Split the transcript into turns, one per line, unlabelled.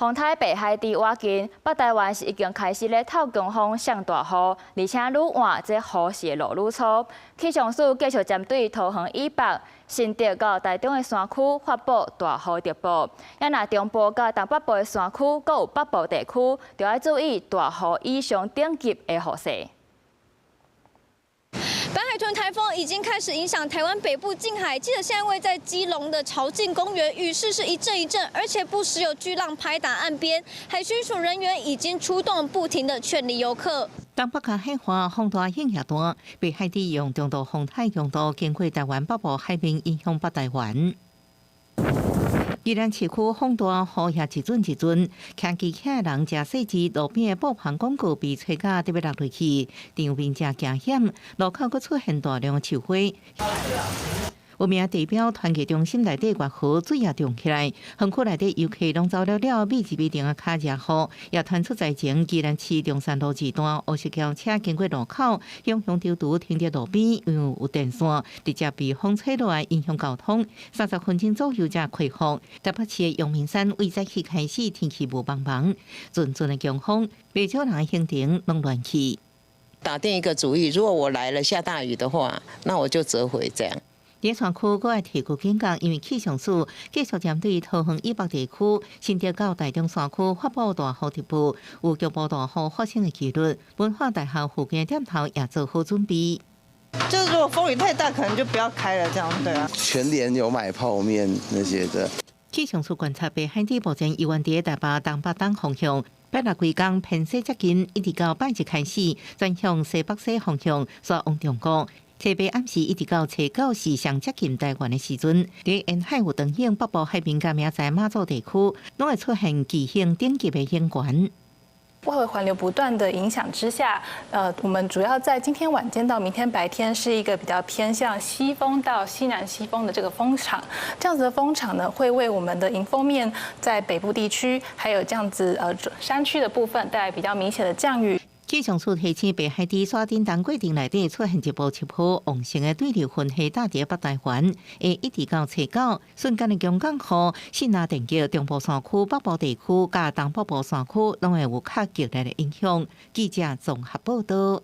風颱白海豬倚近，北台灣是已經開始咧透強風上大雨，而且愈晚這雨勢會落愈粗。氣象署繼續針對桃園以北、新竹到台中的山區發布大雨特報。啊若中部佮東北部的山區，閣有北部地區，就愛注意大雨以上等級的雨勢。
白海豚颱風已經開始影響台灣北部近海。記者現在位在基隆的潮境公園，雨勢是一陣一陣，而且不時有巨浪拍打岸邊。海巡署人員已經出動，不停的勸離遊客。
東北角海岸風大雨也大，白海豬用中度風颱強度經過台灣北部海面，影響北台灣。宜蘭市區風大，雨也一陣一陣，騎機車的人誠細緻，路邊的布棚廣告被吹甲得欲落落去，場面誠驚險，路口閣出現大量的樹花。有名地標團結中心內底月河水也漲起來，園區內底遊客攏走了了，米一米定仔跤惹雨，也傳出災情。宜蘭市中山路二段烏色轎車經過路口，雄雄丟丟停佇路邊，因為有電線直接被風吹落來，影響交通。30分鐘左右才恢復。台北市的陽明山為早起開始天氣霧茫茫，陣陣的強風，袂少人行程攏亂去。
打定一個主意，如果我來了下大雨的話，那我就折回這樣。
佇山區閣愛提高警覺，因為氣象署繼續針對桃園以北地區、新竹到台中山區發布大雨特報，有局部大雨發生的幾率。文化大學附近店頭也做好準備。
就是如果風雨太大，可能就不要開了，這樣對啊。
全聯有買泡麵那些的。
氣象署觀察白海豬目前猶原佇台北東北東方向。拜六規工偏西接近，一直到拜一開始轉向西北西方向，煞往中國。初八暗時一直到初九是上接近台灣的時陣，佇沿海有長影北部海邊佮明仔馬祖地區，攏會出現飓風等級的湧源。
外圍環流不斷的影響之下，我們主要在今天晚間到明天白天是一個比較偏向西風到西南西風的這個風場，這樣子的風場呢，會為我們的迎風面在北部地區，還有這樣子山區的部分帶來比較明顯的降雨。
氣象署提醒，白海豬煞振動過程內底出現一波七波旺盛的對流雲系打佇北台灣，會一直到初九，瞬間的強降雨，信那電擊中部山區、北部地區佮東北部山區，攏會有較激烈的影響。記者綜合報道。